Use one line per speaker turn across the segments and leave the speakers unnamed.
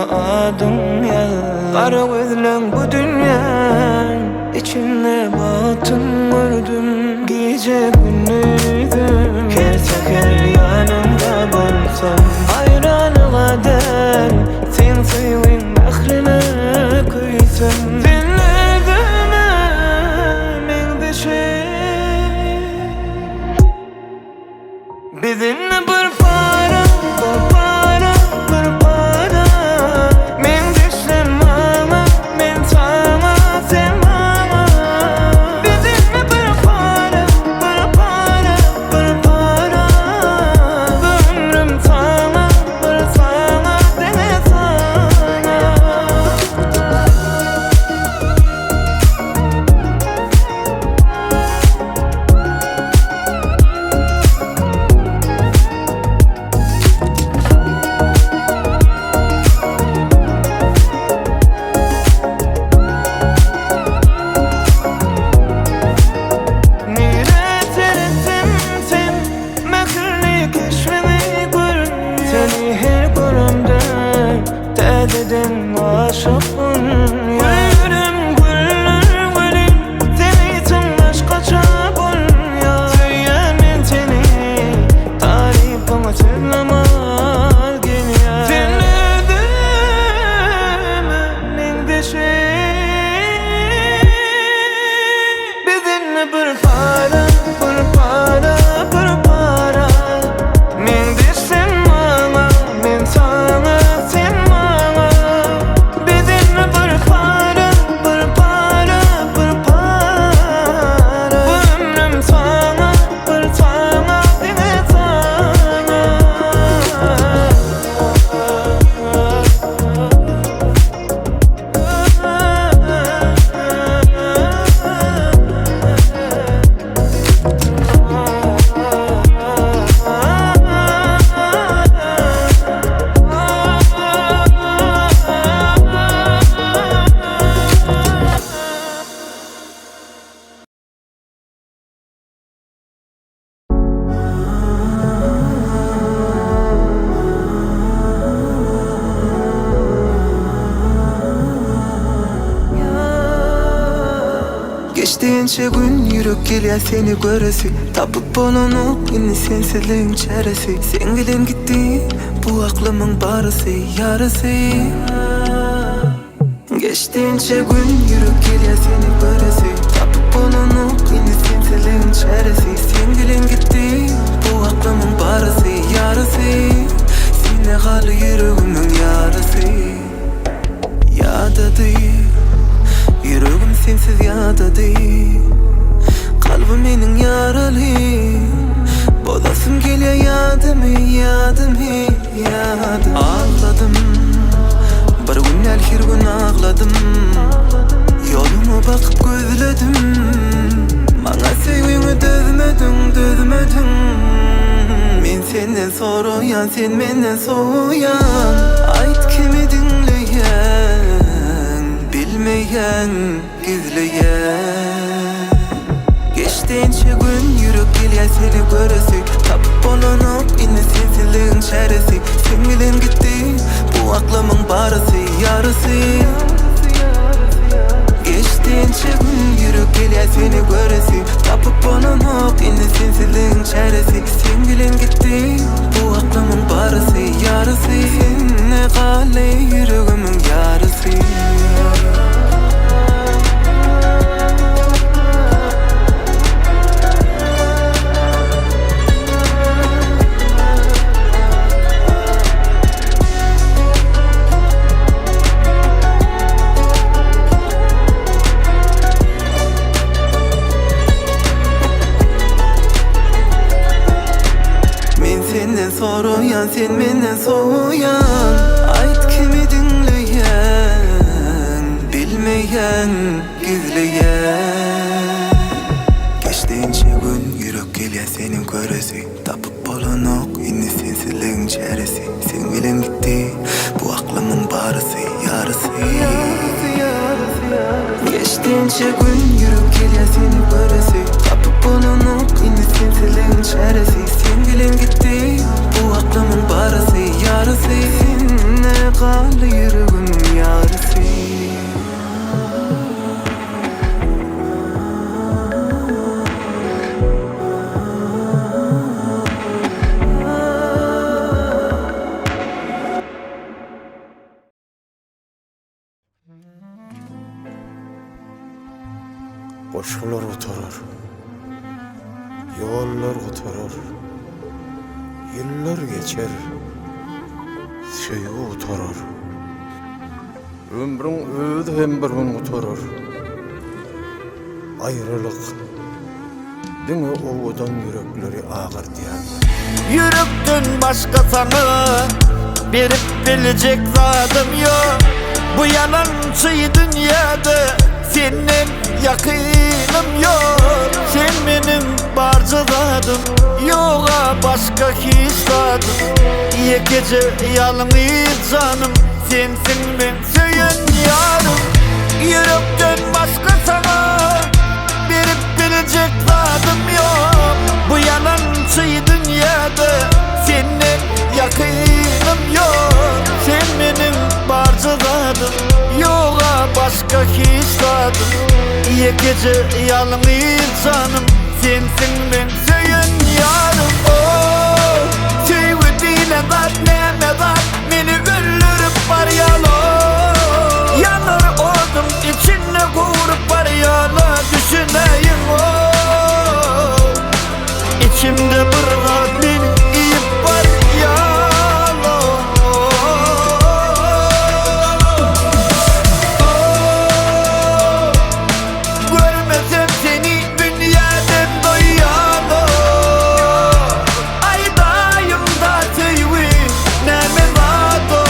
adyň ýaz. Gara gözleň bu dünýäň içinde bagtym gördüm. Gije gündizim her säher ýanyňda bolsam. Aýralyga däl seň söýgiň mährine köýsem. Sen özüme meňzeşen. Biz indi bir para, bir para, bir para. Meňzeş sen maňa, men saňa, sen maňa. Biz indi bir para, bir para, bir para. Ömrüm saňa, bir saňa, diňe saňa. Nirä seretsem sen mähirli keşbiňi görün. Seni her göremde täzeden aşyk bolýan. Gülüm güller welin seni başgaça bolýar. Söýýän men seni tarypyňy sözlemez gelýär. Sen özüme meňzeşen. Biz indi bir para, bir para, bir para. Meňzeş sen maňa, men saňa, sen maňa. Biz indi bir para, bir para, bir para. Bu ömrüm saňa, bir saňa, diňe saňa.
Geçdi ençe gün ýürek gelýär seni göresi Tapyp bolanok indi sensizligiň çäresi Seň bilen gitdi bu aklymyň barysy ýarysy Geçdi ençe gün ýürek gelýär seni göresi Tapyp bolanok indi sensizligiň çäresi Seň bilen gitdi bu aklymyň barysy ýarysy Sende galdy ýüregimiň ýarysy Ýadady Ýüregim sensiz ýadady Kalbym meniň ýaraly Bozasym gelýär ýadymy ýadymy ýadymy Agladym Bir gün däl her gün agladym Ýoluňa bakyp gözledim Maňa söýgüňi dözmediň dözmediň Men senden soraýan sen menden sowaýan Aýt kimi diňleýäň Bilmeýäň gizleýäň Geçdi ençe gün ýürek gelýär seni göresi Tapyp bolanok indi sensizligiň çäresi Seň bilen gitdi bu aklymyň barysy ýarysy Geçdi ençe gün ýürek gelýär seni göresi Tapyp bolanok indi sensizligiň çäresi Seň bilen gitdi bu aklymyň barysy ýarysy Sende galdy ýüregimiň ýarysy. Men senden soraýan sen menden sowaýan Aýt kimi diňleýäň Bilmeýäň gizleýäň Geçdi ençe gün ýürek gelýär seniň göresi Tapyp bolanok indi sensizligiň çäresi Seň bilen gitdi bu aklymyň barysy ýarysy Geçdi ençe gün ýürek gelýär seni göresi Tapyp bolanok indi sensizligiň çäresi Seň bilen gitdi bu aklymyň barysy ýarysy Sende. galdy ýüregimiň ýarysy.
Goşgular gutarar, ýollar gutarar, Ýyllar geçer, söýgi gutarar. Ömrüň özi hem bir gün gutarar. Aýralyk diňe owadan ýürekleri agardýandyr.
Ýürekden başga saňa berip biljek zadym ýok Bu ýalançy dünýäde senden ýakynym ýok Sen meniň barja zadym ýoga başga hiç zadym Ýekeje ýalňyz janym sensiň meň söýen ýarym Ýürekden başga saňa berip biljek zadym ýok Bu ýalançy dünýäde senden ýakynym ýok Sen meniň barja zadym ýoga başga hiç zadym Ýekeje ýalňyz janym sensiň meň söýen ýarym Oh söýgi diýlen zat näme zat Meni öldürip barýala Ýanar odum içinde gurup barýala Düşüneýin oh Içimde bir zat meni iýip barýala Oh Görmesem seni dünýäden doýýan oh Aýdaýyňda söýgi näme zat o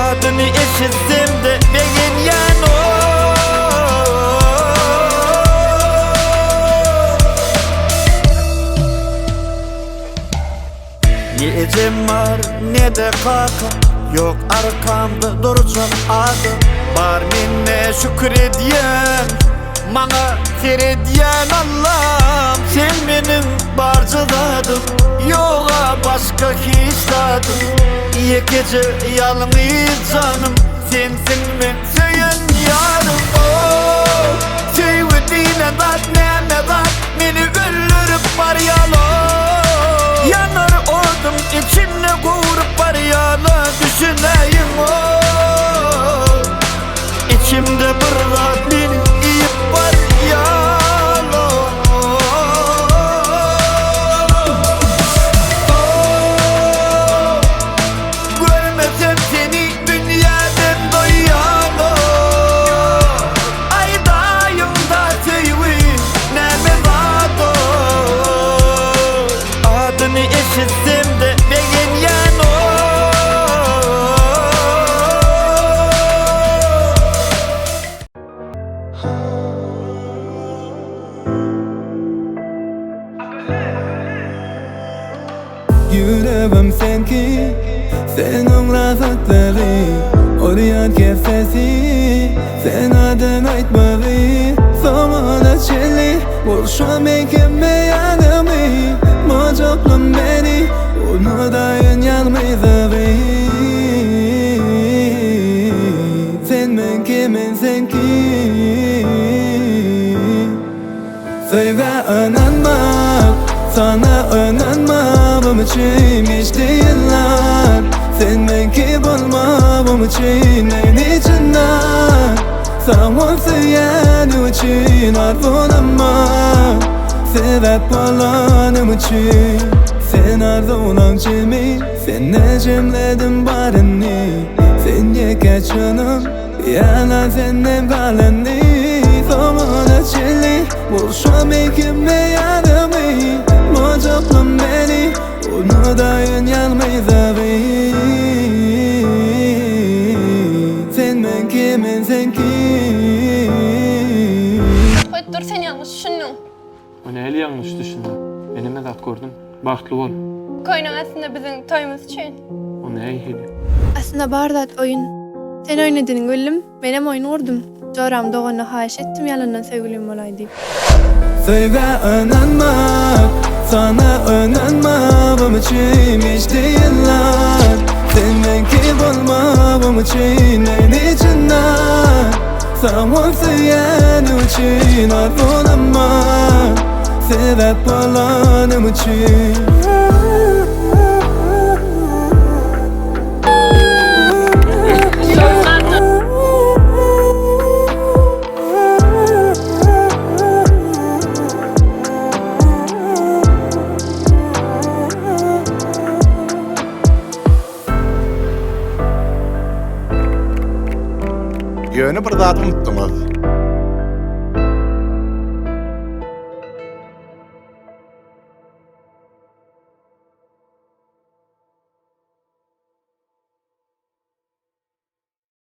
Adyny eşitsemde begenýän o. Ne ejem bar ne-de kakam Ýok arkamda durjak adam Bar mende şükür edýän Maňa seredýän Allam Sen meniň barja zadym Ýoga başga hiç zadym Ýekeje ýalňyz janym Sensiň meň söýen ýarym Oh söýgi diýlen zat näme zat Meni öldürip barýala Ýanar odum içinde gowrup barýala Düşünäýiň oh Içimde bir zat meni iýip barýala Görmesem seni dünýäden doýýan-o Aýdaýyňda söýgi näme zat-o Adyny eşitsem-de begenýän-o.
Ýüregim seňki, sen oň rahatlygy Urýan kefesi, sen adyn aýtmagy Soňuna çenli bolşa men kemme ýanymy Mojapla meni, unudaýyn ýalňyzlygy Sen meňki, men seňki Söýgä ynanmak, sana ynanmagym üçin geçdi ýyllar Sen meňki bolmagym üçin meni çyndan Sag bol söýýänim üçin arzuwlama Sebäp bolanym üçin Sen arzuwlaň jemi, sende jemledim baryny Sen ýeke çynym Ýalan senden galany Soňuna çenli Bolşam ikime ýanymy Mojapla meni Unudaýyn ýalňyzlygy Sen meňki men seňki.
Goý dur sen ýalňyş düşündiň.
O nähili ýalňyş düşündim? Men hemme zat gördüm. Bagtly bol.
Köýnek aslynda biziň toýumyz üçin.
O nähili?
Aslynda bar zat oýun. Sen oýun edeniňi bildim, menem oýun gurdum. Joram doganyna haýyş etdim ýalandan söýgülim bolaý diýip.
Söýgä ynanmak, sana ynanmagym üçin geçdi ýyllar. Sen meňki bolmagyň üçin meni çyndan Sag bol söýeniň üçin arzuwlama Sebäp bolanym üçin.
Ýöne bir zady unutdyňyz.